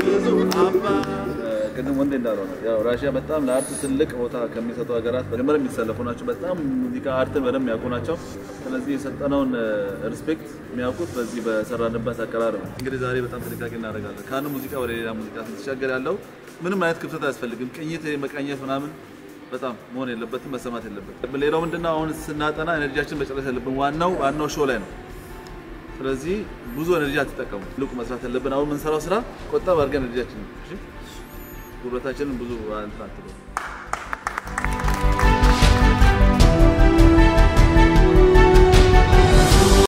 ብዙ አባ። ቅድም ወንዴ እንዳለው ነው። ያው ራሽያ በጣም ለ art ትልቅ ቦታ ከሚሰጡ ሀገራት መጀመሪያ የሚሰለፉ ናቸው። በጣም ሙዚቃ art ን በደንብ የሚያውቁ ናቸው። ስለዚህ የሰጠነውን respect የሚያውቁት በዚህ በሰራንበት አቀራረብ ነው። እንግዲህ ዛሬ በጣም ጥንቃቄ እናደርጋለን። ከአንድ ሙዚቃ ወደ ሌላ ሙዚቃ ስንሻገር ያለው ምንም አይነት ክፍተት አያስፈልግም። ቅኝት መቃኘት ምናምን በጣም መሆን የለበትም፣ መሰማት የለበትም። ሌላው ምንድነው፣ አሁን ስናጠና energy ያችን መጨረስ ያለብን ዋናው ዋናው show ላይ ነው። ስለዚህ ብዙ energy አትጠቀሙ። ትልቁ መስራት ያለብን አሁን የምንሰራው ስራ ቆጠብ አድርገን energy ያችንን፣ እሺ፣ ጉልበታችንን ብዙ እንትን አትበሉ።